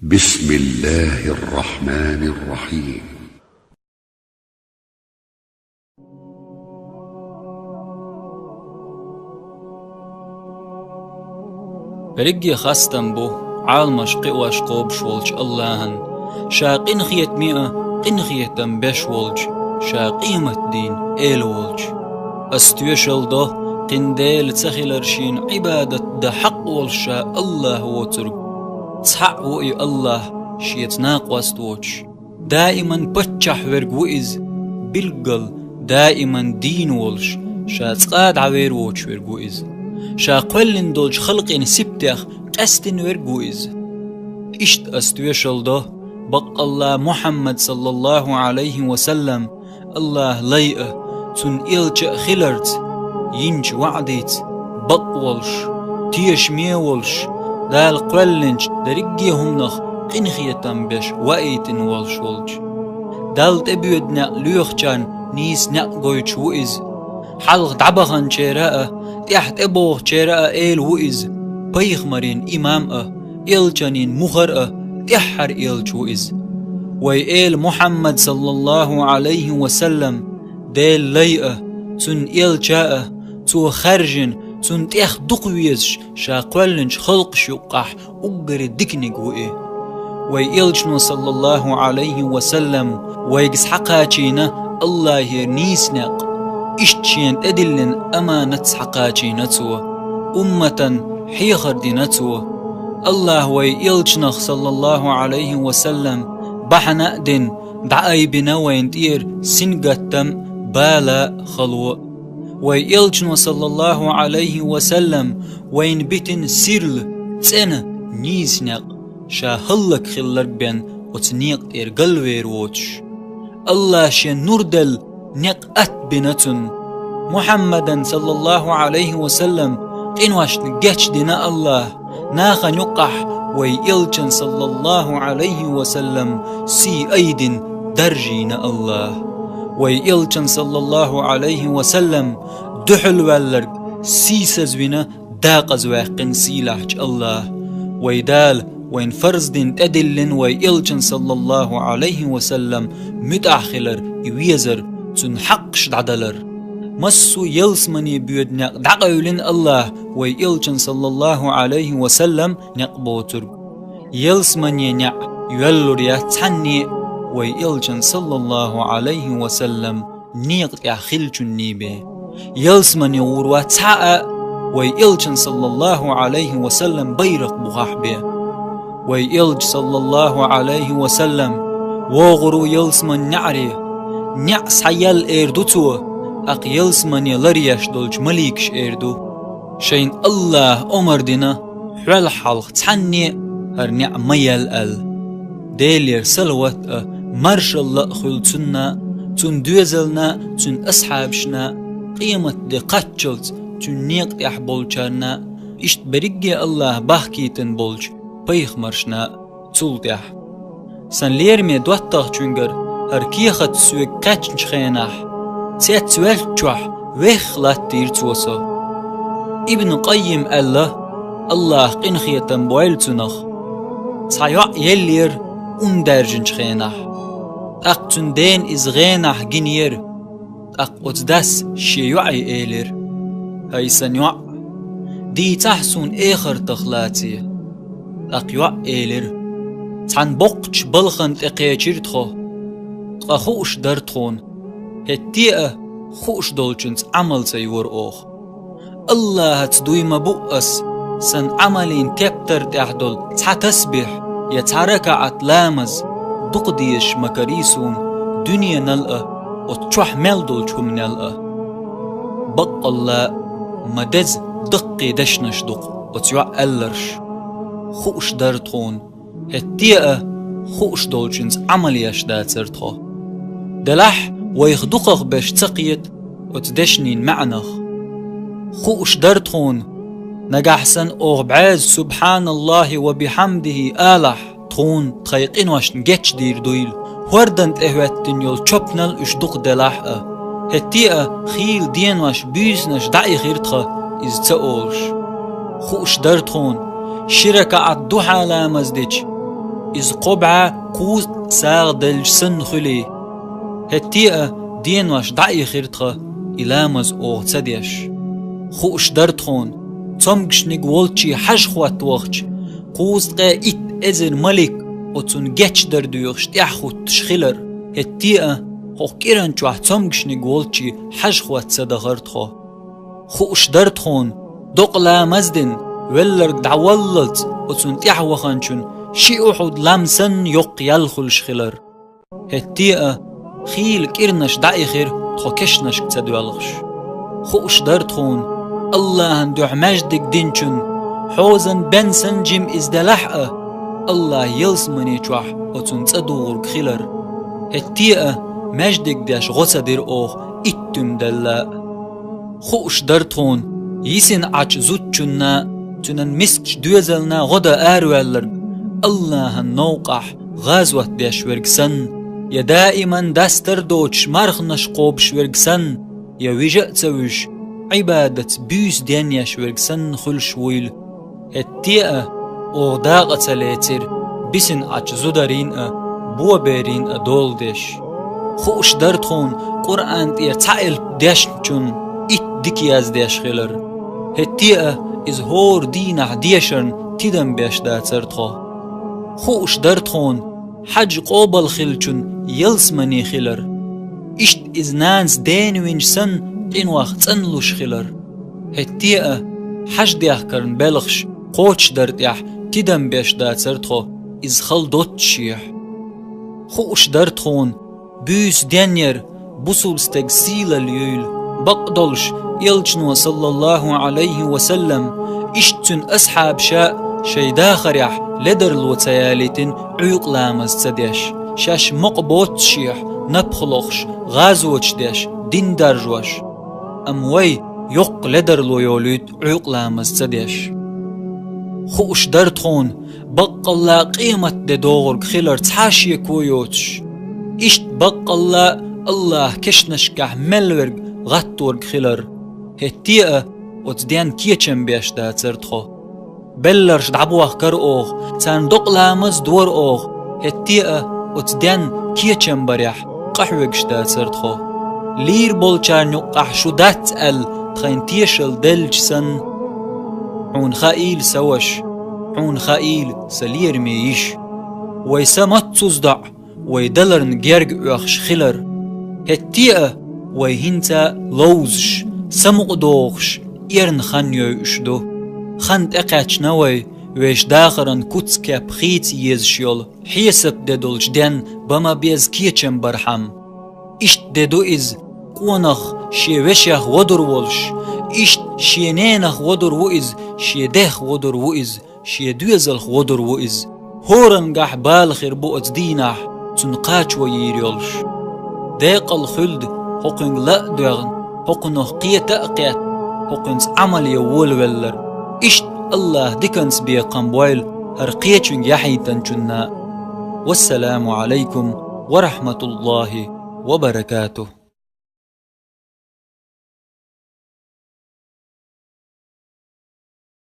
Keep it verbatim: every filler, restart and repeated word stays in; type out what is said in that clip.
بسم الله الرحمن الرحيم. Берриге хастам бу Ӏаламаш кхиош, кхобуш волчу Аллахьан, ша къинхетаме а къинхетам беш волчу, ша къематдийнан Эла волчу. Ас тоьшалла до, кхин Дела ца хилар шена Ӏибадат дан хьакъ волуш ша Аллахь воцург. Цхьаъ ву и Аллахь, шеца накъост воцуш. Даиман паччахь верг ву иза, билггал, даиман дийна волуш, ша цкъа а дӀавер воцуш верг ву иза. Ша кхоьллина долчу халкъийн сибатех къаьстина верг ву иза. Иштта ас тоьшалла до, баккъалла Мухьаммад, саллаллаху Ӏалайхи ва саллам, Аллахьан лай а, цуьнан элча а хиларца, йинчу ваӀдица бакъ волуш, тешаме а волуш, Дала кхоьллинчу дерриге а хӀуманах къинхетам беш ваийтина волуш волчу. Далла тӀебоьду некъ лоьхучарна нийса некъ гойтуш ву иза. Хьалха дӀабаханчеран а, тӀаьхьа тӀебогӀучеран а Эла ву иза, пайхамарийн имам а, элчанийн мухӀар а, тӀаьххьара элча ву иза. Вай Эла Мухьаммад, саллаллаху Ӏалайхи ва саллам, Делан лай а, цуьнан элча а, цо хаьржина, цунна тӀех дукха везаш, ша кхоьллинчу халкъаш юккъахь уггаре диканиг ву и. Вай элчано, саллаллаху Ӏалайхи ва саллам, вайга схьакхачийна Аллахьера нийса некъ, иштта шена тӀедиллина аманат схьакхачийна цо, умматан хьехар дина цо. Аллахьа вай элчанах, саллаллаху Ӏалайхи ва саллам, бахьана а дина, дӀаайбина вайна тӀера сингаттам а, бала а, хало а. Вай элчано, саллаллаху Ӏалайхи ва саллам, вайна битина сирла, цӀена, нийса некъ, ша хӀаллакьхилларг бен оцу некъа тӀера галвер воцуш. Аллахьа шен нур делла некъ атта бина цунна. Мухьаммадан, саллаллаху Ӏалайхи ва саллам, къиношна гечдина Аллахьа. Нахана юккъахь вай элчан, саллаллаху Ӏалайхи ва саллам, сий айдина даржийна Аллахьа. Вай элчан, саллаллаху Ӏалайхи ва саллам, дуьхьал ваьлларг сийсазвина, дакъазваьккхина сийлахьчу Аллахьа. Вай Дала вайна фарз дина тӀедиллина вай элчан, саллаллаху Ӏалайхи ва саллам, муьтӀахь хилар, и везар, цуьнан хьакъаш дӀадалар. Массо а ялсамане боьду некъ дӀакъевлина Аллахьа вай элчан, саллаллаху Ӏалайхи ва саллам, некъ боцург. Ялсамане неӀ йоьллур яц цхьанне а вай элчан, саллаллаху Ӏалайхи ва саллам, некъа тӀехь хиллачунний бен. Ялсамане гӀур вац цхьа а вай элчан, саллаллаху Ӏалайхи ва саллам, байракх бухахь бен. Вай элча, саллаллаху Ӏалайхи ва саллам, вогӀур ву ялсаман неӀаре. НеӀ схьаяьлла эр ду цо, тӀаккха ялсамане ларъеш долчу маликаш эр ду: шайна Аллахьа омра дина, хьол хьалха цхьанне а хӀара неӀ ма яьлла аьлла. Делера салават а, маршалла а хуьлу цунна, цуьнан доьзална, цуьнан асхьабашна, къематде кхаччалц цуьнан некъа тӀехь болчарна, иштта берриге Аллахьа бахкийтина болчу пайхамаршна, цул тӀаьхьа. Сан лераме доттагӀчуьнгара хӀара кехат соьга кхаьчначу хенахь, цецваьллачохь вехха латтийра цо со. Ибн Къаййим аьлла, Аллахьа къинхетам бойла цунах, цхьа йоӀ еллера ун даьржинчу хенахь. ТӀаккха цуьнан дена иза гӀенахь гинера. ТӀаккха оцу дас шен йоӀе элира: «ХӀай сан йоӀ, дийцахьа суна эхартах лаций». ТӀаккха йоӀ элира: «Цхьана боккхачу балхана тӀе кхечира тхо, ткъа хууш дара тхуна, хӀетте а хууш долчуьнца Ӏамал ца йора оха. Аллахьаца дуй ма бу ас, сан Ӏамалийн тептар тӀехь долу цхьа тасбихь я цхьа ракаӀат ламаз дукха дезаш ма карий суна дуьненал а, оцу чохь мел долчу хӀуманел а». Баккъалла, ма деза даккхий дешнаш ду-кх оцу йоӀан аьлларш: «Хууш дара тхуна, хӀетте а хууш долчуьнца Ӏамал еш дацара тхо». Делахь вайх дукхах беш ца кхета оцу дешнийн маьӀнах. Хууш дара тхуна, нагахь санна оха бӀозза «Субханаллахи ва бихьамдихи» алахь, тхуна тхайн къиношна гечдийр дуйла, хӀордан тӀе хӀоьттина йолу чопанал уьш дукха делахь а. ХӀетте а хийла денош, буьйсанаш дӀаихира тхан, иза ца олуш. Хууш дара тхуна, ши ракаӀат духьа ламаз дича, Иза кхо бӀаь кхузткъа сагӀа делча санна хуьлий. ХӀетте а денош дӀаихира тхан, и ламаз оха ца деш. Хууш дара тхуна, цомгашниг волчий хьажа хӀотта вахча, кхузткъе итт эзар малик оцунна гечдар доьхуш тӀаьхьахӀуттуш хилар. ХӀетте а хӀокху кӀиран чохь цомгашниг волчий хьажа хӀотта ца дахара тхо. Хууш дара тхуна, докъа ламаз дина, велларг дӀаваллалц оцунна тӀаьхьа ваханчунна ши Ухьуд лам санна йоккха ял хуьлуш хилар. ХӀетте а хийла кӀирнаш дӀаихира тхо кешнашка ца доьлхуш. Хууш дара тхуна, АллахӀан дуьхьа маьждиг динчунна, хьозан бен санна жима иза делахь а, АллахӀ ялсамани чохь оцунна цӀа дугӀург хилар. ХӀетте а маьждиг деш гӀо ца дира оха итт туьма делла а. Хууш дара тхуна, йисина Ӏачу зудчунна, цуьнан мискачу доьзална гӀо дан араваьлларг АллахӀан новкъахь гӀазот деш верг санна, я даиман дастар а доцуш марханаш кхобуш верг санна, я вижа а ца вуьжуш, Ӏибадатца буьйса ден еш верг санна хуьлуш вуйла. ХӀетте а оха дакъа ца лецира бисина Ӏачу зударийн а, боберийн а дола деш. Хууш дара тхуна, Къуръан тӀера цхьа элп дешначунна итт дика яздеш хилар. ХӀетте а иза хӀора дийнахь дешарна тидам беш дацара тхо. Хууш дара тхуна, хьаьж къобал хиллачунна ялсамани хилар. Иштта иза нанас дена винчу санна, къинойх цӀанлуш хилар. ХӀетте а хьаьж дехкарна белхаш кхочушдар тӀехь тидам беш дацара тхо, иза хала доццушехь. Хууш дара тхуна, буьйса ден яр бусулба стеган сийлалла юйла, бакъдолуш, Элчано, саллаллаху Ӏалайхи ва саллам, иштта цуьнан асхьабаша шайн дахарехь ледарло ца ялийтина Ӏуьйкъа ламаз ца деш, шаьш мукъа боццушехь, напха лохуш, гӀазоташ деш, дин даржош. Амма вай йоккха ледарло йолуьйту Ӏуьйкъа ламаз ца деш. Хууш дара тхуна, баккъалла къемат де догӀург хилар цхьа а шеко йоцуш. Иштта баккъалла АллахӀ кешнашкахь мел верг гӀатторг хилар. ХӀетте а оцу денна кечам беш дацара тхо. Белларш дӀабохкара оха, царна докъа ламаз дора оха, хӀетте а оцу денна кечам барехь къахьоьгуш дацара тхо. Лийр болчарна юккъахь шу дац аьлла тхайна тешалла деллачу санна. Хьуна хаийла, сан ваша, хьуна хаийла, сан лераме йиша. Вай са маццуза доӀа, вай даларна герга оьхуш хилар. ХӀетте а вай хӀинца ловзуш, самукъадохуш, эрна хан йойуш ду. Хан тӀекхаьчна вай, вешан дахаран куц-кеп хийца езаш йолу хьесап де долчу денна бан ма-безза кечам бархьама. Иштта де ду иза, къонах шен вешех водур волуш, иштта шен ненах водур ву иза, шен дех водур ву иза, шен доьзалх водур ву иза. ХӀорангахь бала хир бу оцу дийнахь цунна кхачо йийр йолуш. Декъала хуьлда хӀокхуьнга ла а доьгӀна, хӀокхунах кхета а кхетта, хӀокхуьнца Ӏамал ян волавелларг. Иштта АллахӀ диканца бекхам бойла хӀара кхечуьнга яхьийтинчунна. Вассаламу Ӏалайкум ва рахьматуллахӀи ва баракатухӀ.